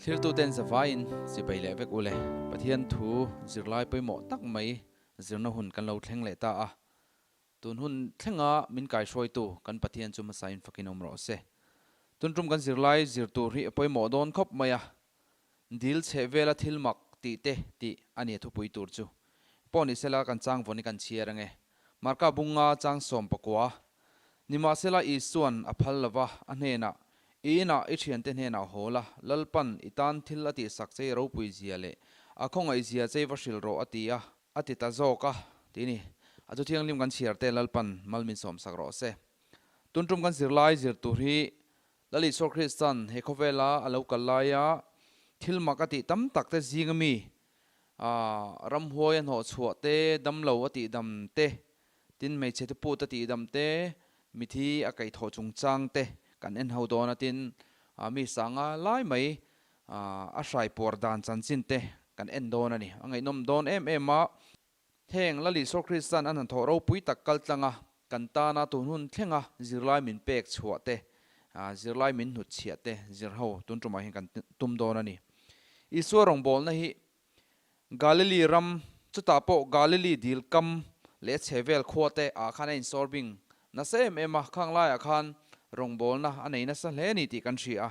Thlirtuten zavaiin chibai leh vek ule. Pathian thu zirlai pawimawh tak mai zirna hun kan lo thleng leh ta a. Tun hun thlenga min kaihruaitu kan Pathian chu hmasain fakin awm rawh se. Tun tum kan zirlai zir tur hi a pawimawh dawn khawp mai a. Dil chheh vela thil mak tih te tih a ni a thupui tur chu. Pawh ni sela kan chang vawn i kan chhiar ange. Marka bunga chang 19. Nimahsela Isua'n a phal lova, a hnenah, I inah i thiante hnenah haw la, Lalpan i tan thil a tihsak chei ropui zia leh a khawngaih zia chei va hrilh rawh a ti a, a ti ta zawk a, ti ni. A chu thianghlim kan chhiar te Lalpan mal min sawmsak rawh se. Tun tum kan zirlai zir tur hi Lal Isua Kristan he khawvela a lo kal laia thil mak a tih tam tak te zinga mi ramhuai a hnawh chhuah te, damlo a tihdam te, tin hmeichhe te put a tihdam te, mithi a kaihthawh chungchang te kan en ho dawn a, tin mi sanga lai mai a hrai puar dan chanchin te kan en dawn a ni. A ngaihnawm dawn em em a. Heng Lal Isua Kristan a hnathawh ropui tak kal tlanga kan tana tun hun thlenga zirlai min pek chhuah te, zirlai min hnut chhiah te zir ho tun tumah hian kan tum dawn a ni. Isua rawngbawlna hi Galili ram, chutah pawh Galili dil kam leh chhe vel khua te ah khan a insawr bing nasa em em a, khang laiah khan rawngbawlna a nei nasa hle a ni tih kan hria a.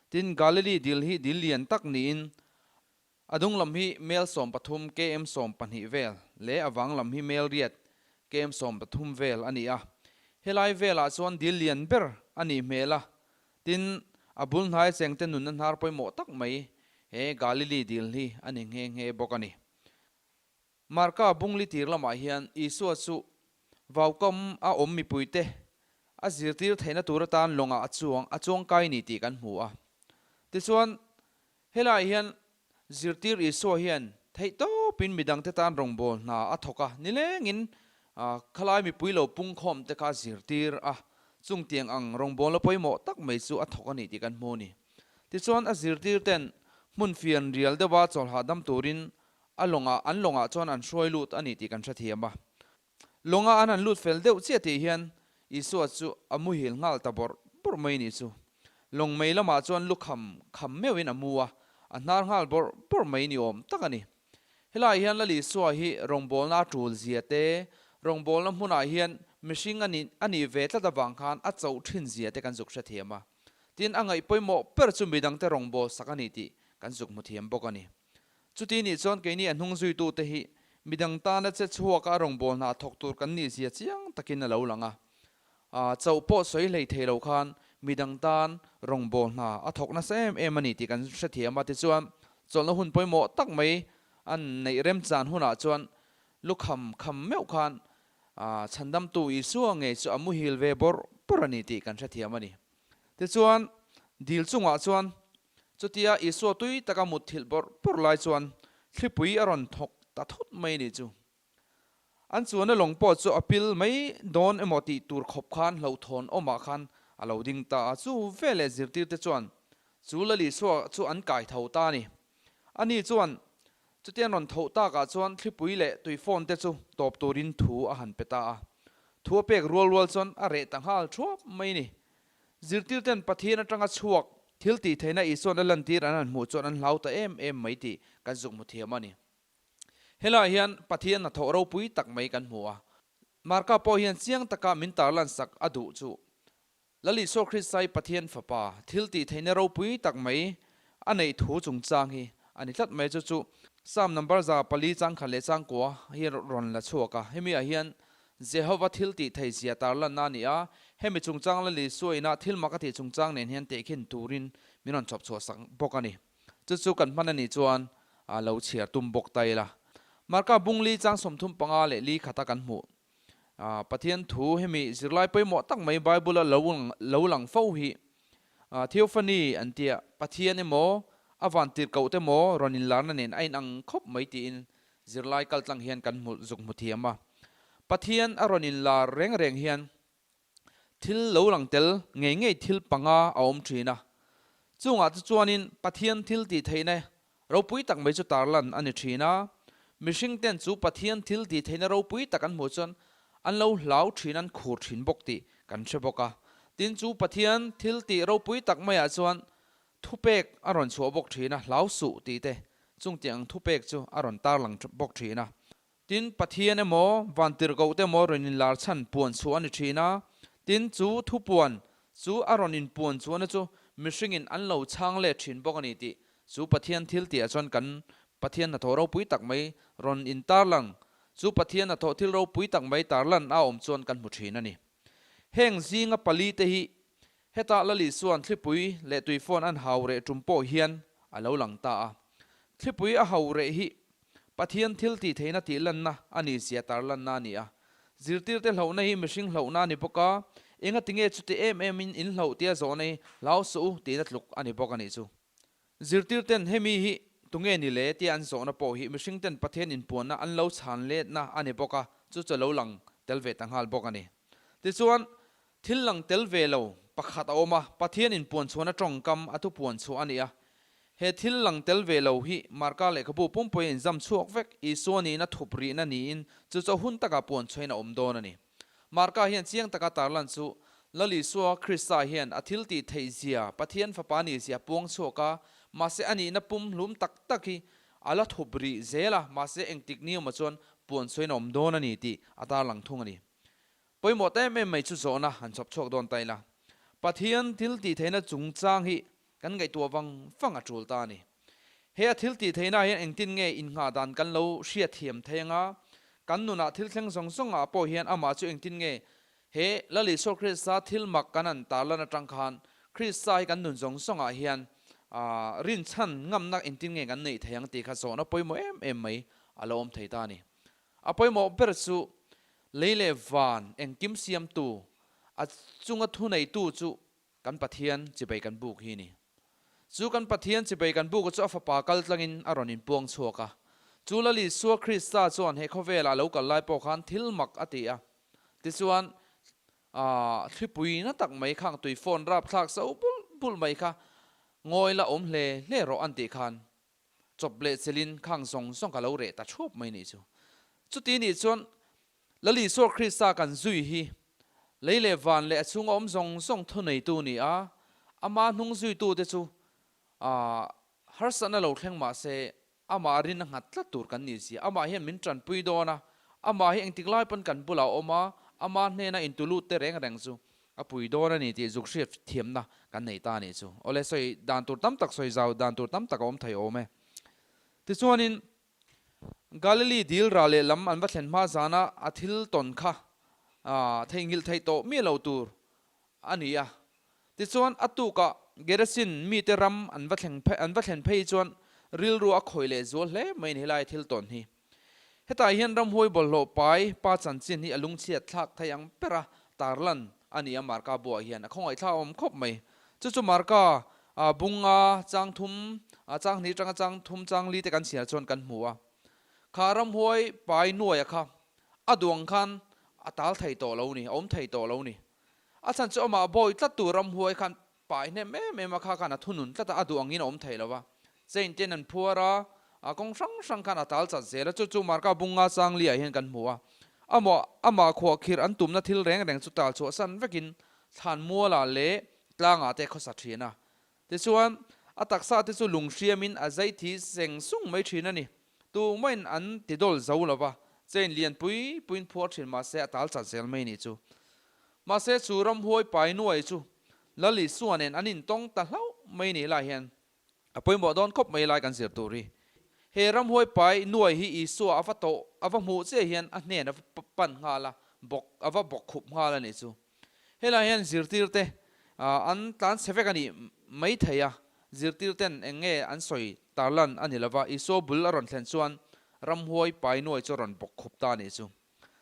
Tin, Galili dil hi dil lian tak niin A dung lam hi mel 13, km 12 vel leh a vang lam hi mel riat, km 13 vel a ni a. Helai velah chuan dil lian ber a nih hmel a, tin, a bul hnai chengte nunna hnar pawimawh tak mai he Galili dil hi a ni nghe nghe bawk a ni. Marka bungli tir lamah hian Isua chu vaukam a awm mipuite a zirtir theihna tur atan lawngah a chuang a chuangkai ni tih kan hmu a. Tichuan, Helaiah hian zirtir Isua hian theihtawpin midangte tan rawngbâwl hna a thawk a, nilengin khalai mipui lo pungkhawm te kha a zirtir a, chungtiang ang rawngbâwlna pawimawh tak mai chu a thawk a ni tih kan hmu a ni. Tichuan a zirtirten hmun fian rial deuha chawlhahdam turin a lawngah an lawngah chuan an hruai lut a ni tih kan hrethiam a. Lawnga an han lut fel deuh chiah tih hian Isua chu a muhil nghal ta bawrh bawrh mai ni chu. Lawng mei lamah chuan lu kham kham meuhin a mu a, a hnar nghal bawrh bawrh mai ni awm tak a ni. Helaiah hian Lal Isua hi rawngbawlna a tul zia te, rawngbawlna hmunah hian mihring a nih a nih ve tlat avang khan a chauh thin zia te kan zuk hrethiam a. Tin, a ngaih pawimawh ber chu midangte rawngbâwl sak a ni tih kan zuk hmu thiam bawk a ni. Chuti nih chuan keini a hnung zuitute hi midang tana che chhuaka a rawngbâwl hna thawk tur kan nih zia chiang takin a lo lang a. Chauh pawh sawi hlei thei lo khan midang tan rawngbâwl hna a thawk nasa em em a ni tih kan hrethiam a. Tichuan, chawlhna hun pawimawh tak mai an neih remchan hunah chuan lu kham kham meuh khan Chhandamtu Isua ngei chu a muhil ve bawrh bawrh a ni tih kan hrethiam a ni. Tichuan, dil chungah chuan Chutia Isua tui taka mutthilh bawrh bawrh lai chuan thlipui a rawn thawk ta thut mai ni chu. An chuanna lawng pawh chu a pil mai dawn emaw tih tur khawp khan hlauhthawn awmah khan a lo ding ta a, chu veleh zirtirte chuan chu Lal Isua chu an kai tho ta a ni. Ani chuan chutia an rawn tho takah chuan thlipui leh tuifawn te chu tawp turin thu a han pe ta a. Thu a pek rual rual chuan a reh ta nghal thuap mai ni. Zirtirten Pathian atanga chhuak thil tih theihna Isua'n a lantir an han hmuh chuan an hlau ta em em mai tih kan zuk hmu thiam a ni. Helaiah hian Pathian hnathawh ropui tak mai kan hmu a. Marka pawh hian chiang taka min tarlansak a duh chu Lal Isua Kristai Pathian Fapa thil tih theihna ropui tak mai a neih thu chungchang hi a ni tlat mai. Chu chu Psalm number 4 changkhat leh changkua hi rawn la chhuak a. Hemi ah hian Jehova thil tih thei zia tarlanna a ni a, hemi chungchang Lal Isua ina thil mak a tih chungchang nen hian tehkhin turin min rawn chhawp chhuah sak bawk a ni. Chu chu kan hman a nih chuan a lo chhiar tum bawk ta ila. Marka bungli chang 35 leh li khata kan hmuh Pathian thu hemi zirlai pawimawh tak mai Bible-a lo lang fo hi Theophany an tia, Pathian emaw a vantirhkohte emaw rawn inlarna nen a inang khawp mai tiin Zirlai kaltlang hian kan hmu zuk hmu thiam a. Pathian a rawn inlar reng reng hian thil lo lang tel ngei ngei thil panga a awm thin a. Chungah chu chuanin Pathian thil tih theihna ropui tak mai chu tarlan a ni thin a. Mihring ten chu Pathian thil tih theihna ropui tak an hmuh chuan an lo hlau thin an khur thin bawk tih kan hre bawk a. Tin chu Pathian thil tih ropui tak maiah chuan. Thupek a rawn chhuah bawk thin a, hlau suh tih te chungtiang ang thupek chu a rawn tarlang bawk thin a. Tin, Pathian emaw, vantirhkoh te emaw rawn inlar chhan puan chhuah a ni thin a. Tin, chu thupuan chu a rawn inpuan chhuahna chu mihringin an lo chhang let thin bawk a ni tih chu Pathian thil tihah chuan kan Pathian hnathawh ropui tak mai rawn intarlang, chu Pathian hnathawh thil ropui tak mai tarlan a awm chuan kan hmu thin a ni. Heng zinga pali te hi Hetah Lali chuan thlipui leh tuifawn an hau reh tum pawh hian a lo lang ta a. Thlipui a hau reh hi Pathian thil tih theihna tih lanna a ni zia tar lanna a ni a. Zirtirte hlauhna hi mihring hlauhna a ni bawk a, enga tinge chuti em em in in hlauh tia zawhna hi hlau suh u tihna tluk a ni bawk a nih chu. Zirtirten hemi hi tunge ni le tia an zawhna pawh hi mihringten Pathian inpuanna an lo chhan letna a ni bawk a, chu chu lo lang tel ve ta nghal bawk a ni. Tichuan, thil lang tel ve lo pakhat a awm a, Pathian inpuan chhuahna tawngkam a thupuan chhuah a ni a. He thil lang tel ve lo hi Marka lehkhabu pumpuia inzam chhuak vek Isua nihna thup rihna niin chu chu hun takah puan chhuahin a awm dawn a ni. Marka hian chiang taka tarlan chu Lal Isua Krista hian a thil tih theih zia, Pathian Fapa nih zia puang chhuak a, mahse a nihna pum hlum tak tak hi a la thup rih zel a, mahse engtik ni awmah chuan puan sawiin a awm dawn a ni tih a tarlang thung a ni. Pawimawh ta em em mai chu zawhna han chhawp chhuak dawn ta ila, Pathian thil tih theihna chungchang hi kan ngaihtuah vang vang a tul ta a ni. He a thil tih theihna hian engtin nge innghah dan kan lo hriatthiam thei anga, kan nunah thil thleng zawng zawngah pawh hian amah chu engtin nge he Lal Isua Krista thil mak kan han tarlan atang khan Krista hi kan nun zawng zawngah hian rinchhan ngamna engtin nge kan neih thei ang tih kha zawhna pawimawh em em mai a lo awm thei ta a ni. A pawimawh ber chu lei leh van engkim siamtu, a chunga thuneitu chu Kan Pathian chibei kan buk hi ni. Chu kan Pathian chibei kan buka chu a fapa kal tlangin a rawn inpuang chhuak a. Chu Lal Isua Krista chuan he khawvelah a lo kal lai pawh khan thil mak a ti a. Tichuan, aah, thlipui na tak mai khang tui phone rapthlak so bulh bulh mai kha ngawi la awm hle hle rawh an tih khan chawp leh chelin khang zawng zawng ka lo reh ta thup mai nih chu. Chuti nih chuan Lal Isua Krista kan zui hi lei leh van leh a chhunga awm zawng zawng thuneitu ni a, ama hnung zuitute chu harsatna lo thleng mah se amah rin a nghat tlat tur kan nih zia. Amah hian min tanpui dawn a, amah hi engtik lai pawn kan bulah a awm a, ama hnena intulut te reng reng chu A pui dawn a ni tih zuk hriat thiamna kan nei ta a nih chu. Awle sawi dan tur tam tak sawi zau dan tur tam tak a awm thei awm e. Tichuanin Galilee dil rah leh lam an va thlen hma zana a thil tawn kha theihnghilh theih tawh miah lo tur a ni a. Tichuan a tukah Gerasin mite ram an va thleng an va thlen phei chuan rilru a khawih leh zual hle mai a ni helai thil tawn hi. Hetah hian ramhuai bawlhhlawh pai pa chanchin hi a lungchhiat thlak thei ang bera tarlan a ni a, Marka buah hian a khawngaihthlak awm khawp mai. Chu chu Marka bunga chang thum, chang hnih atanga chang thum chang li te kan chhiar chuan kan hmu a. Kha ramhuai pai nuaia kha a duang khan a tal thei tawh lo ni, a awm thei tawh lo ni. A chhan chu amah bawi tlat tur ramhuai khan Pai hnem em em a kha khan a thunun tlat a, a duh angin a awm thei lo va. Chain ten an phuar a, a kawng hrang hrang khan a tal chat zel a, chu chu Marka bunga Sangli-ah hian kan hmu a. Amah amah khuah khirh an tumna thil reng reng chu tal chhuah san vekin thlan mualah leh tlangah te khawsa thin a. Tichuan, a taksa te chu lung hriamin a zai thi seng sung mai thin a ni. Tumahin an ti dawl zo lo va, chain lian pui puiin phuar thin mahse a tal chat zel mai nih chu. Mahse chu ramhuai pai nuai chu Lal Isua nen an intawng ta hlauh mai nih lai hian a pawimawh dawn khawp mai lai kan zir tur hi. He ramhuai pai nuai hi Isua a va tawh a va hmuh chiah hian a hnen a va pan nghal a, bawk a va bawk khup nghal a nih chu. Helai hian zirtirte an tlan chhe vek a nih mai thei a, zirtirten eng nge an sawi tarlan a ni lova, Isua bul a rawn thlen chuan ramhuai pai nuai chu a rawn bawk khup ta a nih chu.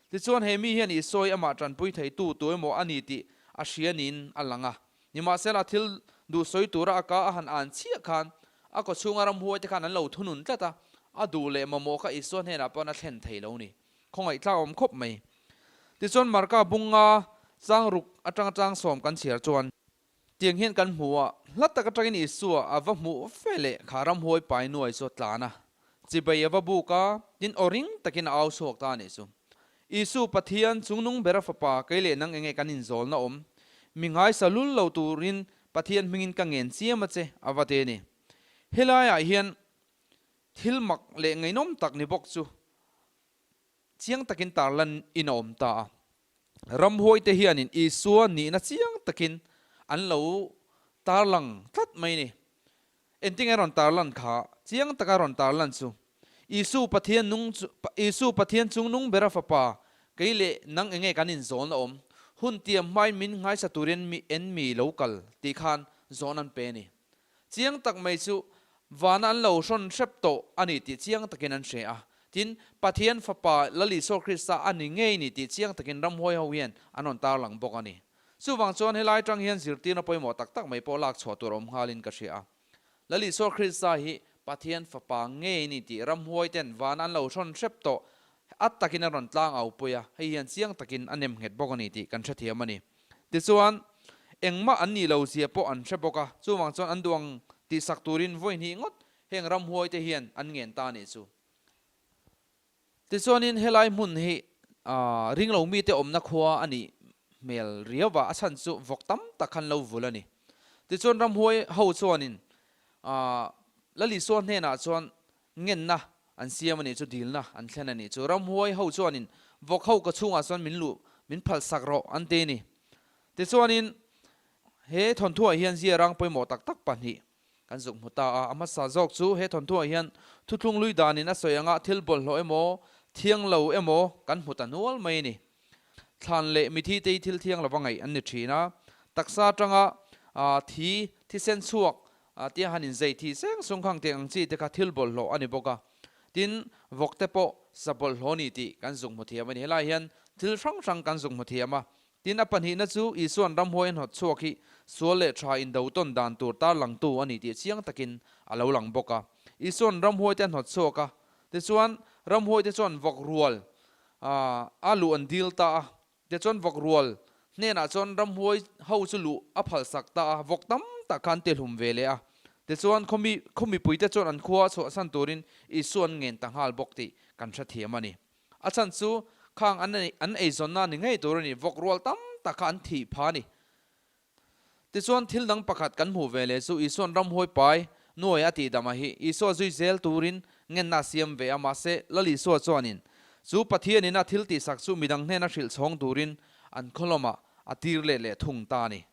Tichuan he mi hian Isua hi amah tanpui theitu tu emaw a ni tih a hria niin a lang a. Nimahsela thil duh sawi tura a ka a han an chiah khan a kawchhunga ramhuai te khan an lo thunun tlat a, a duh leh mamawh kha Isua hnenah pawn a thlen thei lo ni. Khawngaih tlak awm khawp mai. Tichuan Marka bunga chang ruk atanga chang sawm kan chhiar chuan tiang hian kan hmu a, hla tak atangin Isua a va hmuh fe leh kha ramhuai pai nuai chu a tlan a, chibai a va buk a, tin aw ring takin a au chhuak ta a nih chu. Isu Pathian chungnung bera fapa kei leh nang enge kan inzawlna awm? Mi ngaisa lul lo turin Pathian hmingin ka ngen chiam a che, a va ti a ni. Helaiah hian thil mak leh ngaihnawm tak ni bawk chu chiang takin tarlan in a awm ta a. Ramhuaite hianin Isua nihna chiang takin an lo tarlang tlat mai ni. Engtinge rawn tarlan kha? Chiang taka rawn tarlan chu, Isu Pathian nung chu, Isu Pathian chung nung bera fapa, kei leh nang enge kan inzawn a awm? Hun tiam hmain min nghaisa turin mi en mi lo kal tih khan zawn an pe a ni. Chiang tak mai chu vana an lo hrawn hrep tawh a ni tih chiang takin an hre a. Tin, Pathian Fapa Lal Isua Krista a ni ngei ni tih chiang takin ramhuai ho hian an rawn tarlang bawk a ni. Chuvang chuan helai atang hian zirtirna pawimawh tak tak mai pawh lak chhuah tur a awm nghalin ka hria a. Lal Isua Krista hi Pathian Fapa ngei ni tih ramhuai ten van an lo hrawn hrep tawh at takin a rawn tlang au pui a, hei hian chiang takin a nem nghet bawk a ni tih kan hrethiam a ni. Tichuan, engmah an nih lo zia pawh an hre bawk a, chuvang chuan an duh ang tihsak turin vawi hnih ngawt heng ramhuai te hian an ngen ta a nih chu. Tichuanin helai hmun hi ringlo mite awmna khua a nih hmel riau a, a chhan chu vawk tam tak khan lo vul a ni. Tichuan ramhuai ho chuanin Lal Isua hnenah chuan ngenna an siam a nih chu, dilna an thlen a nih chu. Ramhuai ho chuanin vawk ho ka chhungah chuan min luh, min phalsak rawh an ti a ni. Tichuanin he thawnthuah hian ziarang pawimawh tak tak pahnih Kan zuk hmu ta a, a hmasa zawk chu he thawnthuah hian thuthlung lui danin a sawi anga thil bawlhhlawh emaw, thiang lo emaw kan hmu ta nual mai a ni. Thlan leh mithi te hi thil thiang lova ngaih an ni thin a, taksa atanga thi, thisen chhuak tia han inzei thi seng sung khang tih ang chi te kha thil bawlhhlawh a ni bawk a. Tin, vawk te pawh sa bawlhhlawh a ni tih kan zuk hmu thiam a ni. Helai hian thil hrang hrang kan zuk hmu thiam a, Tin, a pahnihna chu Isua'n ramhuai a hnawt chhuak hi sual leh tha indo tawn dan tur tarlangtu a ni tih chiang takin a lo lang bawk a. Isua'n ramhuaite a hnawt chhuak a, tichuan ramhuaite chuan vawk rual a luh an dil ta a. Tichuan vawk rual hnenah chuan ramhuai ho chu luh a phalsak ta a, vawk tam tak kha an tihlum ve leh a. Tichuan khawmi khaw mipuite chuan an khua chhuahsan turin Isua an ngen ta nghal bawk tih kan hrethiam a ni. A chhan chu khang an an eizawnna ni ngei tur a ni, vawk rual tam tak kha an thih pha a ni. Tichuan thil dang pakhat kan hmuh ve leh chu Isua'n ramhuai pai nuai a tihdam a hi Isua zui zel turin ngenna a siam ve a, mahse Lal Isua chuanin chu Pathianin a thil tihsak chu midang hnena hrilh chhawng turin an khawlawmah a tir let leh thung ta a ni.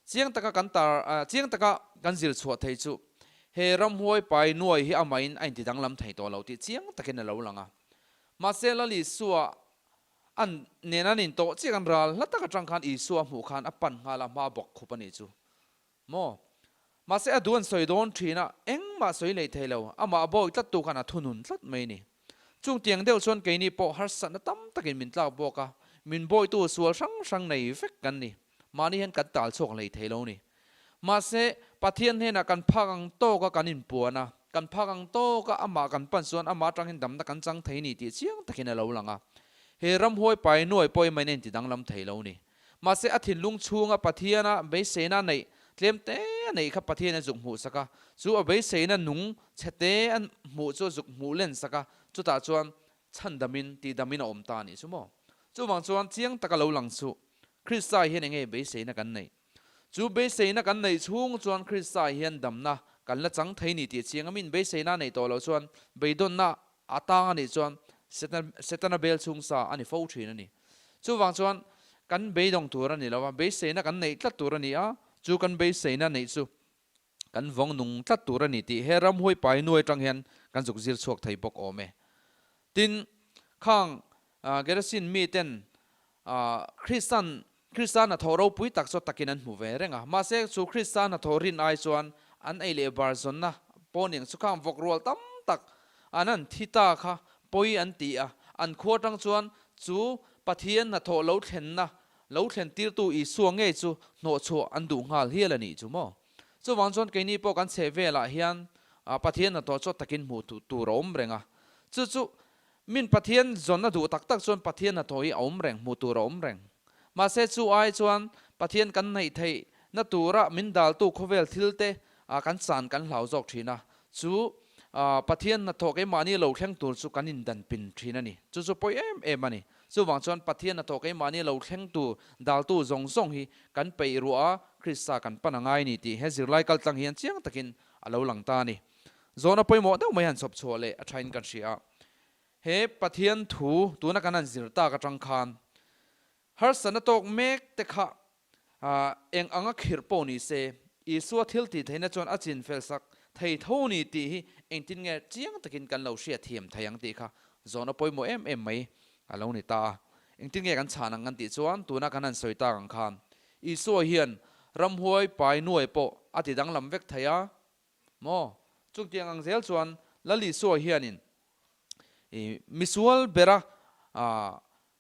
Chiang taka kan tar chiang taka kan zir chhuah thei chu he ramhuai pai nuai hi amahin a inti danglam thei tawh lo tih chiang takin a lo lang a. Mahse Lal Isua an nen an intawh chiah kan ral hla tak atang khan Isua a hmuh khan a pan nghal a hma bawk khup a nih chu maw. Mahse a duh an sawi dawn thin a, engmah sawi lei thei lo, amah a bawi tlat tu khan a thunun tlat mai a ni. Chung tiang deuh chuan keini pawh harsatna tam takin min tlak bawk a, min bawitu sual hrang hrang nei vek kan ni. Mahni hian kan tal chhuak hlei thei lo ni. Mahse, Pathian hnenah kan phak ang tawka kan inpuan a, kan phak ang tawka amah kan pan chuan amah atangin damna kan chang thei ni tih chiang takin a lo lang a. He ramhuai pai nuai pawh i main a inti danglam thei lo ni. Mahse, a thinlung chhunga Pathiana beiseina neih tlem te a neih kha Pathian a zuk hmuh sak a, chu a beiseina nung chhe te a hmuh chu a zuk hmuh len sak a, chutah chuan chhandamin, tihdamin a awm ta a nih chu maw? Chuvang chuan chiang taka lo lang chu Krista hian enge beiseina kan neih? Chu beiseina kan neih chhung chuan Krista hian damna kan la chang thei ni tih chiang a, min beiseina a neih tawh loh chuan beidawnna a tang a nih chuan Setana bel chhung sa a ni fo thin a ni. Chuvang chuan kan beidawng tur a ni lo a, beiseina kan neih tlat tur a ni a, chu kan beiseina neih chu kan vawng nung tlat tur a ni tih he ramhuai pai nuai atang hian kan zuk zir chhuak thei bawk awm e. Tin, khang Gerasin miten Kristan Krista hnathawh ropui tak chu takin an hmu ve reng a, mahse chu Krista hnathawh rin ai chuan an ei leh bar zawnna pawh niang chu khang vawk rual tam tak an an thi ta kha pawi an ti a, an khua atang chuan chu Pathian hnathawh lo thlenna Lo thlen tirtu Isua ngei chu hnawhchhuah an duh nghal hial a nih chu maw? Chuvang chuan keini pawh kan chheh velah hian Pathian hnathawh chu takin hmuh tur a awm reng a. Chu chu min Pathian zawn a duh tak tak chuan Pathian hnathawh hi a awm reng, hmuh tur a awm reng. Mahse chu ai chuan Pathian kan hnaih theih na tura min daltu khawvel thil te kan chan kan hlau zawk thin a. Chu Pathian hnathawh keimahni lo thleng tur chu kan indan pin thin a ni. Chu chu pawi em em a ni. Chuvang chuan Pathian hnathawh keimahni lo thlengtu daltu zawng zawng hi kan peih ruah a, Krista kan pan a ngai ni tih he zirlai kaltlang hian chiang takin a lo lang ta a ni. Zawhna pawimawh deuh mai han chhawp chhuah leh a thain kan hria a. He Pathian thu tuna kan han zir tak atang khan harsatna tawk mek te kha eng anga khirh pawh ni se, Isua thil tih theihna chuan a chin fel sak thei tho ni tih hi engtin nge chiang takin kan lo hriat thiam thei ang tih kha zawhna pawimawh em em mai a lo ni ta a. Engtin nge kan chhan ang kan tih chuan tuna kan han sawi tak ang khan Isua hian ramhuai pai nuai pawh a ti danglam vek thei a maw? Chutiang ang zel chuan Lal Isua hianin i misual bera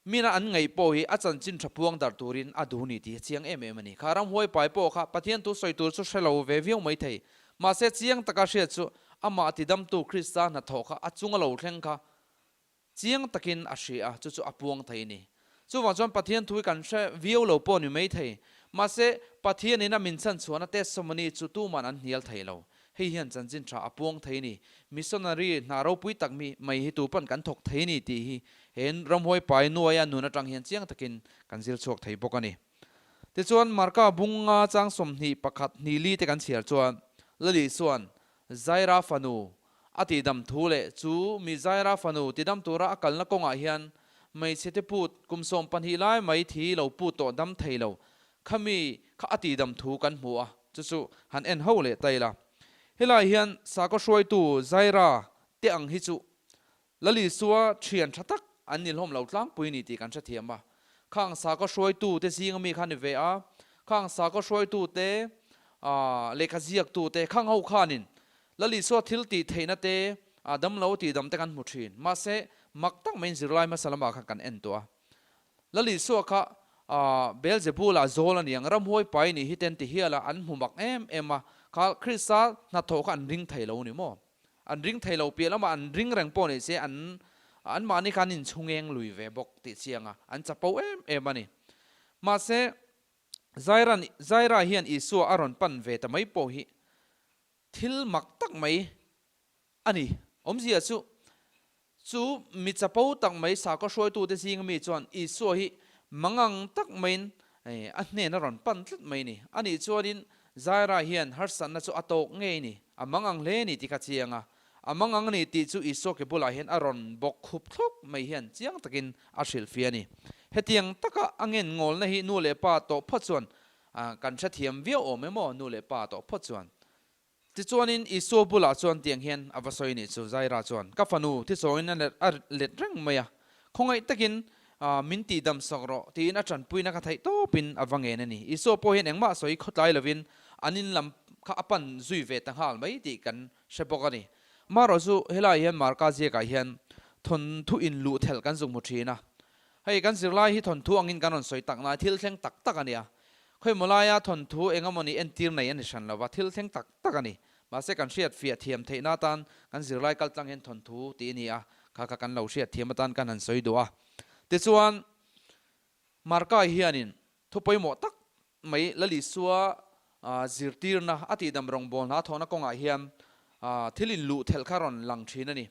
mina an ngaih pawh hi a chanchin tha puang darh turin a duh ni tih a chiang em em a ni. Kha ramhuai pai pawh kha Pathian thu sawi tur chu hre lo ve viau mai thei. Mahse chiang taka hriat chu amah tidamtu Krista hnathawh kha a chunga lo thleng kha Chiang takin a hria a, chu chu a puang thei a ni. Chuvang chuan Pathian thu hi kan hre viau lo pawh ni mai thei. Mahse, Pathianin a min chhan chhuahna testimony chu tuman an hnial thei lo. Hei hian chanchin tha a puang thei a ni. Missionary hna ropui tak mi mai hi tupawn kan thawk thei a ni tih hi he ramhuai pai nuaia nun atang hian chiang takin kan zir chhuak thei bawk a ni. Tichuan, Marka bunga chang 21 hnih li te kan chhiar chuan Lali chuan Zaira fanu a tihdam thu leh chu mi Zaira fanu tidam tura a kalna kawngah hian hmeichhe te put kum 12 lai mai thi lo put tawh dam thei lo kha mi kha a tihdam thu kan hmu a, chu chu han en ho leh ta ila. Helai hian sakhaw hruaitu Zaira te ang hi chu Lalisua thian tha tak an ni hlawm lo tlangpui ni tih kan hrethiam a. Khang sakhaw hruaitu te zinga mi kha ni ve a, khang sakhaw hruaitu te lehkha ziaktu te khang ho khanin Lalisua thil tih theihna te damlo tih dam te kan hmu thin. Mahse, mak tak maiin zirlai hmasa lamah khan kan en tawh a. Lalisua kha Beelzebul-ah zawl a niang, ramhuai pai nih hi ten ti hial a, an hmu mak em em a. Kha Krista hnathawh kha an ring thei lo ni maw? An ring thei lo piah lamah an ring reng pawh ni se an anmahni kha an inchhungeng lui ve bawk tih chiang a, an chapo em em a ni. Mahse, Zaira Zaira hian Isua a rawn pan ve ta mai pawh hi thil mak tak mai a ni. Awmzia chu, chu mi chapo tak mai sakhaw hruaitute zinga mi chuan Isua hi mangang tak maiin a hnen a rawn pan tlat mai a ni. Anih chuanin Zaira hian harsatna chu a tawk ngei a ni, a mangang hle a ni tih kha chiang a. A mangang a ni tih chu Isua ke bulah hian a rawn bawk khup thlawp mai hian chiang takin a hrilhfiah a ni. Hetiang taka a ngen ngawlna hi nu leh pa tawh phawt chuan kan hrethiam viau awm em aw, nu leh pa tawh phawt chuan. Tichuanin Isua bulah chuan tiang hian a va sawi nih chu, Zaira chuan, Ka fanu, thichawngin a let reng mai a, khawngaih takin min tihdam sak rawh, tiin a tanpuina kha theih tawpin a va ngen a ni. Isua pawh hian engmah sawi khawtlai lovin an in lam kha a pan zui ve ta nghal mai tih kan hre bawk a ni. Marawh chu helaiah hian Marka ziakah hian thawnthu inluh thelh kan zuk hmu thin a, Hei kan zirlai hi thawnthu angin kan rawn sawi tak nai thil thleng tak tak a nia. Khawimaw laia thawnthu engemawni entir nei a ni hran lova, thil thleng tak tak a ni. Mahse kan hriat fiah thiam theihna atan kan zirlai kal tlang hian thawnthu tih a ni a, kha kha kan lo hriat thiam atan kan han sawi duh a. Tichuan, Markai hianin thu pawimawh tak mai Lalisua zirtirna a tihdam rawngbâwl hna thawhna kawngah hian thil inluh thelh kha rawn lang ṭhin a ni.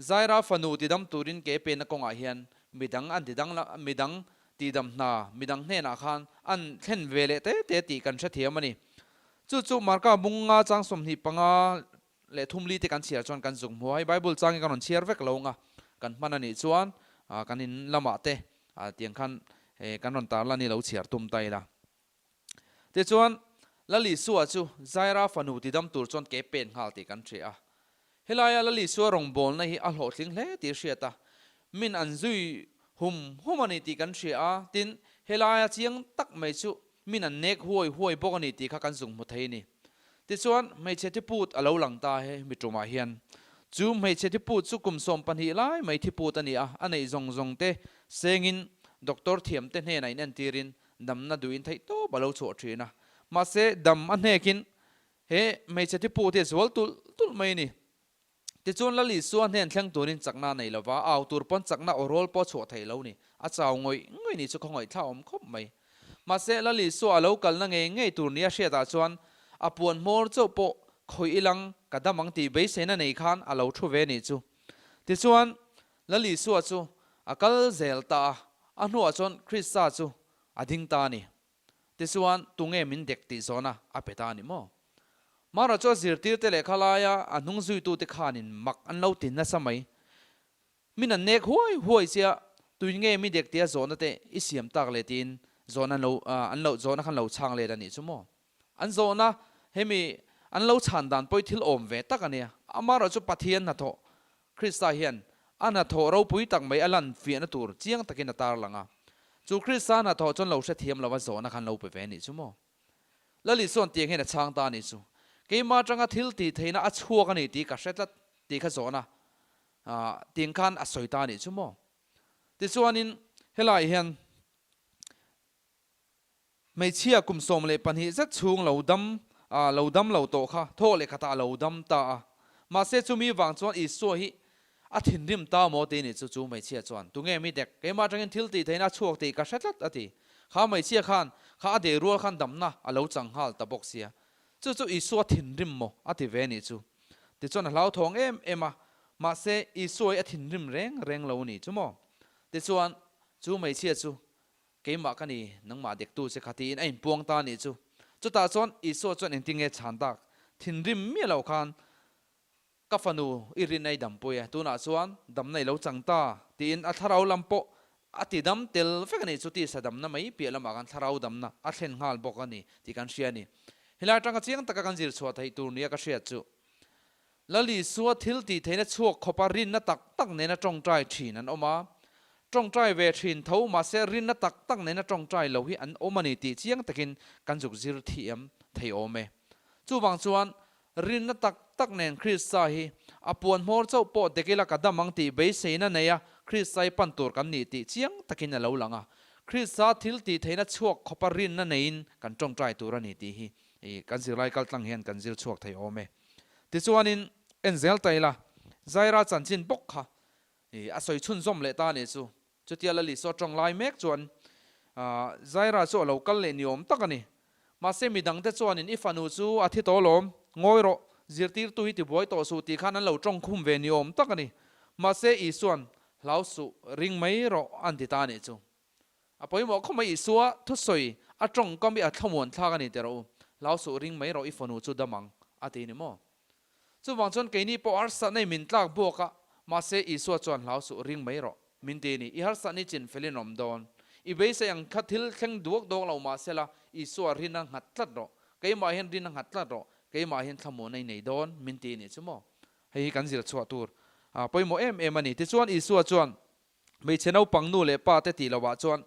Zaira fanu tidam turin ke penna kawngah hian midang an tidang la, midang tihdam hna midang hnenah khan an thlen ve leh te te tih kan hrethiam a ni. Chu chu Marka bunga chang 25 leh thum li te kan chhiar chuan kan zuk hmu a, hei Bible chang hi kan rawn chhiar vek lo ang a, kan hman a nih chuan kan in lamah te tiang khan kan rawn tar lan hi lo chhiar tum ta ila. Tichuan, Lal Isua chu Zaira fanu tidam tur chuan ke pen nghal tih kan hria a. Helaia Lal Isua rawngbawlna hi a hlawhtling hle tih hriat a, min an zui hum hum a ni tih kan hria a, tin, helaia chiang tak mai chu min an nek huai huai bawk a ni tih kha kan zung hmu thei a ni. Tichuan, hmeichhe thiput a lo lang ta he mi tumah hian. Chu hmeichhe thiput chu kum 12 lai mai thiput a ni a, a neih zawng zawng te sengin doctor thiam te hnenah in entirin damna duhin theih tawp a lo chhuah thin a. Mahse, dam a hnekin he hmeichhe thiput hi a zual tulh tulh mai a ni. Tichuan Lal Isua hnen thleng turin chakna a nei lova, au tur pawn chakna aw rawl pawh a chhuah thei lo ni. A chau ngawih ngawih ni chu khawngaih thla awm khawp mai. Mahse, Lal Isua a lo kalna ngei ngei tur nia hriatah chuan a puan hmawr chauh pawh khawih ilang ka dam ang tih beiseina nei khan a lo thu ve nih chu. Tichuan, Lal Isua chu a kal zel ta a, a hnuah chuan Krista chu a ding ta a ni. Tichuan, tunge min dek tih zawhna a pe ta a ni maw? Mara chu a zirtirte leh khalaia a hnung zuitute khanin mak an lo ti nasa mai. Min an nek huai huai chiah, tuin nge mi dek tia zawhna te i siam tak le tiin zawhna an lo an lo zawhna khan lo chhang let a nih chu maw? An zawhna hemi an lo chhan dan pawh hi thil awm ve tak a nia. Amaherawh chu Pathian hnathawh Krista hian a hnathawh ropui tak mai a lan fiahna tur chiang takin a tarlang a. Chu Krista hnathawh chuan lo hrethiam lova zawhna khan lo pe ve a nih chu maw? Lali chuan tiang hian a chhang ta a nih chu. Keimah atanga thil tih theihna a chhuak a ni tih ka hre tlat tih kha zawhna tiang khan a sawi ta a nih chu maw. Tichuanin helaiah hian hmeichhia kum 12 zet chhung lo dam lo dam lo tawh kha thaw leh khatah a lo dam ta a. Mahse chumi vang chuan Isua hi a thinrim ta maw tih ni chu chu hmeichhia chuan tunge mi dek keimah atangin thil tih theihna a chhuak tih ka hre tlat a ti. Kha hmeichhia khan kha a deh rual khan damna a lo chang nghal ta bawk sia. Chu chu Isua thinrim maw a ti ve nih chu. Tichuan a hlauthawng em em a, mahse Isua hi a thinrim reng reng lo ni chu maw. Tichuan chu hmeichhia chu keimah ka ni, nangmah dektu che kha tiin a inpuang ta nih chu. Chutah chuan Isua chuan engtin nge chhan tak? Thinrim miah lo khan Ka fanu, i rin a i dampui e, tunah chuan damna i lo chang ta, tiin a thlarau lam pawh a ti dam tel vek a ni. Chu tisa damna mai piah lamah khan thlarau damna a thlen nghal bawk a ni tih kan hria a ni. Helai atanga chiang taka kan zir chhuah theih tur nia ka hriat chu, Lal Isua thil tih theihna chhuak khawpa rinna tak tak nena tawngtai thin an awm a, tawngtai ve thin tho mahse rinna tak tak nena tawngtai lo hi an awm a ni tih chiang takin kan zuk zir thiam thei awm e. Chuvang chuan Rinna tak tak nen Krista hi a puan hmawr chauh pawh dek ila ka dam ang tih beiseina neia Krista hi pan tur kan nih tih chiang takin a lo lang a. Krista thil tih theihna chhuak khawpa rinna neiin kan tawngtai tur a ni tih hi kan zirlai kaltlang hian kan zir chhuak thei awm e. Tichuanin en zel ta ila Zaira chanchin bawk kha a sawi chhunzawm leh ta a nih chu. Chutia Lali saw tawng lai mek chuan Zaira chu a lo kal leh ni awm tak a ni. Mahse midangte chuanin i fanu chu a thi tawh lawm, ngawi rawh, zirtirtu hi tibuai tawh suh tih khan an lo tawng khum ve ni awm tak a ni. Mahse Isua'n hlau suh, ring mai rawh an ti ta a nih chu. A pawimawh khawp mai Isua thusawi a tawngkam hi a thlamuan thlak a ni teh rawh u, hlau suh, ring mai rawh i fanu chu dam ang a ti ni maw? Chuvang chuan keini pawh harsatna i min tlak buak a, mahse Isua chuan hlau suh, ring mai rawh, min ti a ni. I harsatna i chin felin awm dawn. I beisei ang kha thil thleng duak dawk lo mahsela Isua rin a nghat tlat rawh. Keimah hian rin a nghat tlat rawh. Keimah hian thlamuan a i nei dawn, min ti a nih chu maw? Hei hi kan zir chhuah tur a pawimawh em em a ni. Tichuan Isua chuan hmeichhe naupang nu leh pa te tih lohah chuan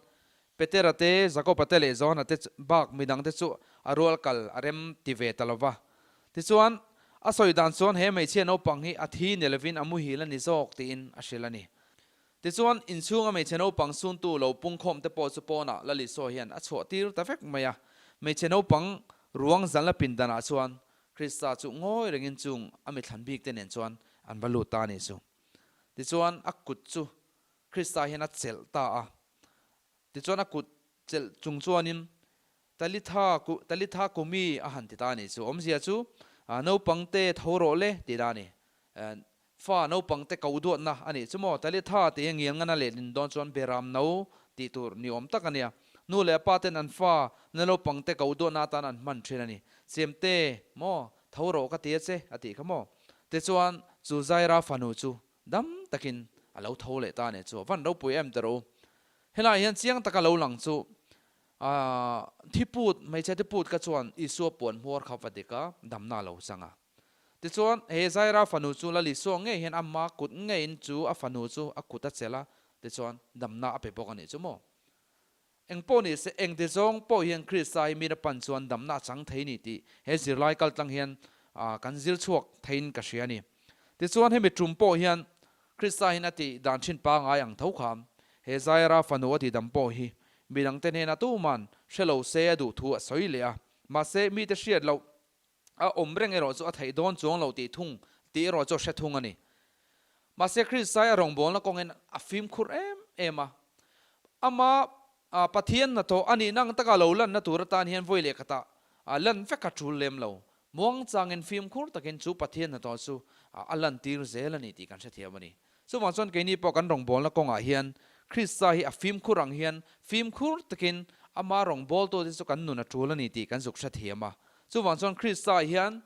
Petera te, Jakoba te leh Johana te bak midang te chu a rual kal a rem ti ve ta lo va. Tichuan, a sawi dan chuan he hmeichhia naupang hi a thi ni lovin a muhil a ni zawk tiin a hrilh a ni. Tichuan, inchhunga hmeichhe naupang suntu lo pungkhawm te pawh chu pawnah Lalisua hian a chhuah tir ta vek mai a. Hmeichhe naupang ruang zalna pindanah chuan Krista chu ngawi rengin chung a mithlan bik te nen chuan an va lut ta a ni chu. Tichuan, a kut chu Krista hian a chelh ta a. Tichuan a kut chelh chung chuanin Talitha ku Talitha kumi a han ti ta a ni. Chu awmzia chu naupangte tho rawh le tih dah a ni. Fa naupangte ko duatna a nih chu maw? Talitha tih hi ngial ngana lehlin dawn chuan beram no tih tur ni awm tak a nia. Nu leh pa ten an fa na naupangte ko duatna atan an hman thin a ni. Chemte maw tho rawh ka ti a che a tih kha maw? Tichuan chu Zaira fanu chu Dam takin a lo tho leh ta a nih chu. Van ropui em teh rawh u. Helaiah hian chiang taka lo lang chu thiput, hmeichhe thiput kha chuan Isua puan hmuar kha va dik a, damna a lo chang a. Tichuan, he Zaira fanu chu Lal Isua ngei hian ama kut ngeiin chu a fanu chu a kut a chelh a, tichuan damna a pe bawk a nih chu maw. Eng pawh ni se, engti zawng pawh hian Krista hi mira pan chuan damna a chang thei ni tih he zirlai kaltlang hian kan zir chhuak theiin ka hria a ni. Tichuan hemi tum pawh hian Krista hian a tih dan thin pangai ang tho kha he Zaira fanu a tih dam pawh hi midangte hnena tuman hre lo se a duh thu a sawi leh a. Mahse mite hriat loh a awm reng erawh chu a theih dawn chuang lo tih thung tih erawh chu a hre thung a ni. Mahse Krista a rawngbawlna kawngin a fimkhur em em a. Ama Pathian hnathawh a nihna ang taka lo lanna tur atan hian vawi leh khatah lan vek a tul lem lo. Muangchangin fimkhur takin chu Pathian hnathawh chu a lantir zel a ni tih kan hrethiam a ni. Chuvang chuan keini pawh kan rawngbawlna kawngah hian Krista hi a fimkhur ang hian fimkhur takin Ama rawngbawltute chu kan nun a tul a ni tih kan zuk hrethiam a. Chuvang chuan Krista hian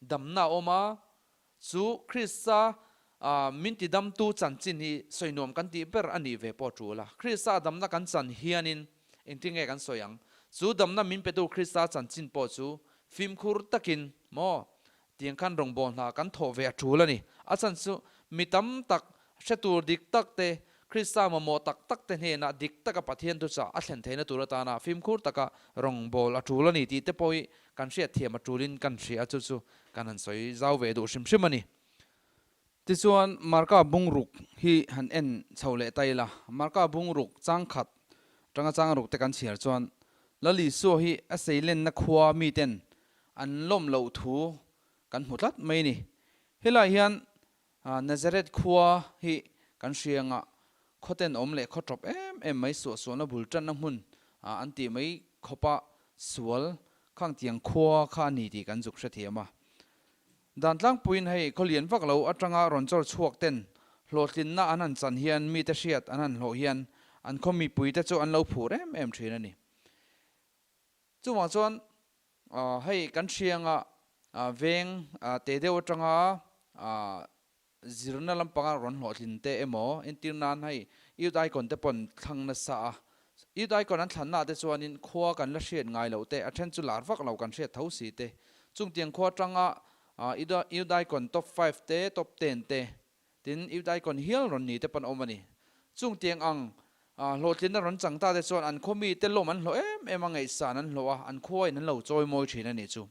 damna a awm a, chu Krista min tidamtu chanchin hi sawi nuam kan tih ber a nih ve pawh a tul a. Krista damna kan chan hianin engtin nge kan sawi ang? Chu damna min petu Krista chanchin pawh chu fimkhur takin maw tiang khan rawngbâwl hna kan thawh ve a tul a ni. A chan chu mi tam tak hre tur dik tak te, Krista mamawh tak tak te hnenah dik taka Pathian thuchah a thlen theihna tur atana fimkhur taka rawngbâwl a tul a ni tih te pawh hi kan hriatthiam a tulin kan hria a, chu chu kan han sawi zau ve duh hrim hrim a ni. Tichuan, Marka bungruk hi han en chho leh ta ila, Marka bungruk chang khat atanga chang ruk te kan chhiar chuan Lal Isua hi a seilenna khua miten an lawm loh thu kan hmu tlat mai ni. Helai hian Nazareth khua hi kan hria anga khawten awm leh khaw tawp em em mai suahsualna bul tanna hmun an tih mai khawpa sual khang tiang khua kha a ni tih kan zuk hrethiam a. Dan tlangpuiin hei khaw lian vak lo atanga rawn chawr chhuak ten hlawhtlinna an han chan hian mite hriat an han hlawh hian an khaw mipuite chu an lo phur em em thin a ni. Chuvang chuan hei kan hrianga veng te deuh atanga zirna lampanga rawn hlawhtlin te emaw entir nan hei Youth Icon te pawn thlang nasa a, Youth Icon an thlanna ah te chuanin khua kan la hriat ngai loh te, a then chu lar vak lo kan hriat tho si te, chungtiang khua atanga Youth Icon top five te, top ten te Tin, Youth Icon hial rawn ni te pawn awm a ni. Chung tiang ang hlawhtlinna rawn chang ta te chuan an khaw mite lawm an hlawh em em a, ngaihsan an hlawh a, an khuain an lo chawi mawi thin a ni chu.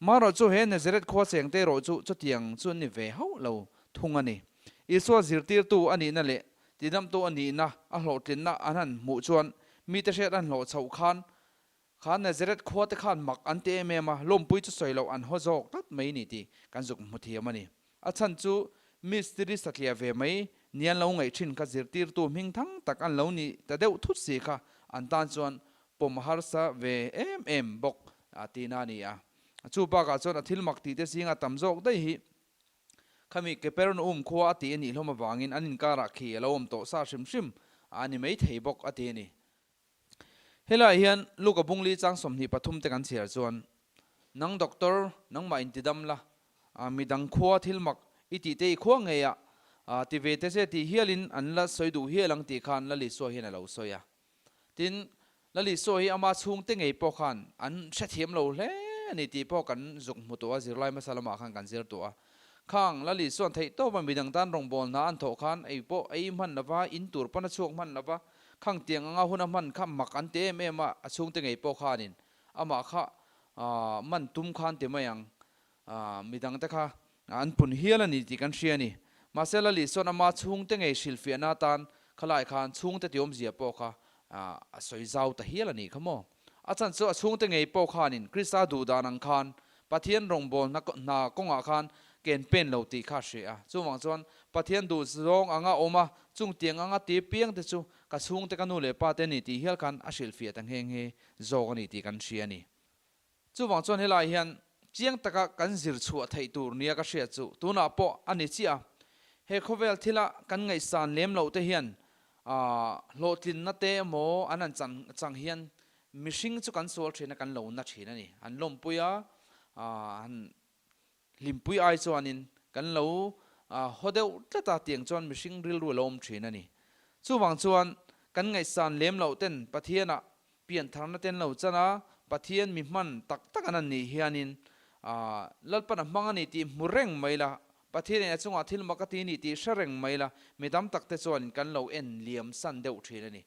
Marawh chu he Nazareth khua cheng te erawh chu chutiang chu an ni ve hauh lo thung a ni. Isua zirtirtu a nihna leh tidamtu a nihna a hlawhtlinna an han hmuh chuan mite hriat an hlawh chhoh khan Kha Nazareth khua te khan mak an ti em em a, lawmpui chu sawi loh an haw zawk tlat mai ni tih kan zuk hmu thiam a ni. A chhan chu mistiri satliah ve mai ni an lo ngaih thin kha zirtirtu hming thang tak an lo ni ta deuh thut si kha an tan chuan pawm harsa ve em em bawk tihna a ni a. Chu bakah chuan a thil mak tih te zinga tam zawk daih hi khami Kepernaum khua a tih a nih hlawm avangin an inkarah khi a lo awm tawh sa hrim hrim a ni maithei bawk a ti a ni. Helaiah hian Luka bungli chang 23 te kan chhiar chuan, Nang doctor, nangmah in tidam la, midang khua thil mak i tih te i khua ngei a, ti ve te che tih hialin an la sawi duh hial ang tih khan Lalisua hian a lo sawi a. Tin, Lalisua hi ama chhungte ngei pawh khan an hrethiam lo hle a ni tih pawh kan zuk hmu tawh a, zirlai hmasa lamah khan kan zir tawh a. Khang Lalisuan theih tawp a midang tan rawngbâwl hna an thawh khan ei pawh ei hman lova, in tur pawn a chhuak hman lova, Khang tiang anga hun a hman kha mak an ti em em a, a chhungte ngei pawh khanin amah kha man tum khan ti mai ang, midangte kha an pun hial a ni tih kan hria a ni. Mahse Lali sawn ama chhungte ngei hrilhfiahna atan khalai khan chhungte ti awmzia pawh kha a sawi zau ta hial a nih kha maw. A chan chu a chhungte ngei pawh khanin Krista duh dan ang khan Pathian rawngbâwl hna kawngah khan ken pen lo tih kha a hre a. Chuvang chuan Pathian duh zawng anga awm a, chung tiang anga ti piang te chu ka chhungte ka nu leh pa te ni tih hial khan a hrilhfiah ta nghe nghe zawk a ni tih kan hria a ni. Chuvang chuan helai hian chiang taka kan zir chhuah theih tur nia ka hriat chu tunah pawh a ni chiah a. He khawvel thila kan ngaihsan lem loh te hian hlawhtlinna te emaw an han chang hian mihring chu kan sual thin a, kan lo na thin a ni. An lawmpui a, han hlimpui ai chuanin kan lo haw deuh tlat a, tiang chuan mihring rilru a lo awm thin a ni. Chuvang chuan kan ngaihsan lem loh ten Pathianah piantharna ten lo chan a, Pathian mi hman tak tak an an nih hianin Lalpan a hmang a ni tih hmu reng mai la, Pathianin a chungah thil mak a ti ni tih hre reng mai la, mi tam tak te chuanin kan lo en liam san deuh thin a ni.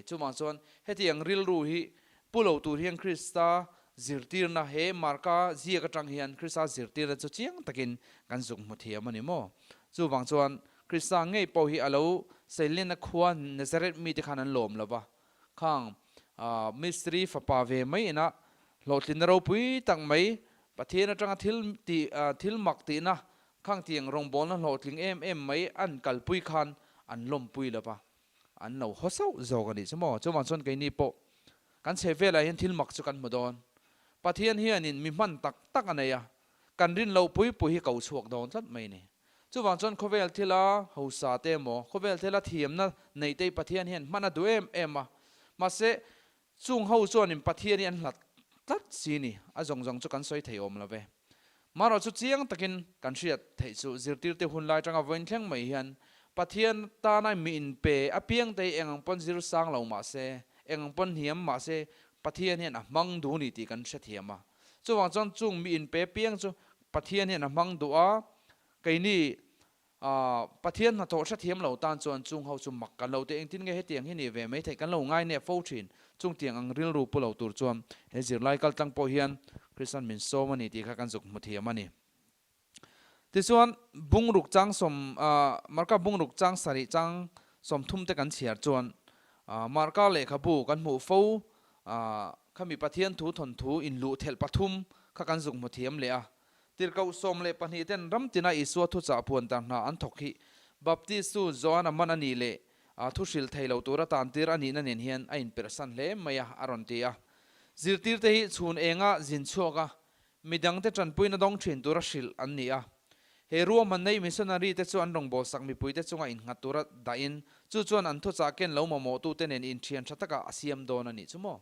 Chuvang chuan hetiang rilru hi pu lo tur hian Krista zirtirna he Marka ziak atang hian Krista zirtirna chu chiang takin kan zuk hmu thiam a ni maw? Chuvang chuan Krista ngei pawh hi a lo seilenna khua Nazareth mite khan an lawm lo va, khang mistiri fapa ve mai ina hlawhtlinna ropui tak mai Pathian atanga thil tih thil mak tihna khang tiang rawngbawlna hlawhtling em em mai an kalpui khan an lawmpui lo va. An lo haw sauh zawk a nih chu maw? Chuvang chuan keini pawh kan chhe velah hian thil mak chu kan hmu dawn. Pathian hianin mi hman tak tak a nei a, kan rin loh pui pui hi ko chhuak dawn tlat mai a ni. Chuvang chuan khawvel thila hausa te emaw, khawvel thila thiamna neih te hi Pathian hian hman a duh em em a. Mahse, Chung ho chuanin Pathian hi an hlat tlat si ni, a zawng zawng chu kan sawi thei awm lo ve. Marawh chu chiang takin kan hriat theih chu zirtirte hun lai tanga vawiin thleng mai hian Pathian tana mi inpe apiangte hi eng ang pawn zir sang lo mah se, eng ang pawn hniam mah se Pathian hian a hmang duh ni tih kan hrethiam a. Chuvang chuan chung mi inpe apiang chu Pathian hian a hmang duh a, keini Pathian hnathawh hrethiam lo tan chuan chung ho chu mak kan lo ti. Engtin nge hetiang hi nih ve mai theih kan lo ngai neh fo thin. Chung tiang ang rilru pu lo tur chuan he zirlai kal tlang pawh hian Kristian min sawm a ni tih kha kan zuk hmu thiam a ni. Tichuan bungruk chang sawm Marka bungruk chang sarih chang 30 te kan chhiar chuan Marka lehkhabu kan hmuh fo khami Pathian thu thawnthu inluh thelh pathum kha kan zuk hmu thiam leh a. Tirhkoh 12 ten ram tina Isua thuchah puan tar hna an thawk hi Baptistu Joana man a nih leh thu hrilh thei lo tura tantir a nihna nen hian a inperhsan hle mai a, a rawn ti a. Zirtirte hi chhun enga zin chhuak a, midangte tanpuina dawng thin tura hrilh an ni a. He ruahman nei missionary te chu an rawngbawlsak mipuite chunga innghat tura dahin chu chuan an thuchah ken lo mamawhtute nen inthian tha taka a siam dawn a nih chu maw?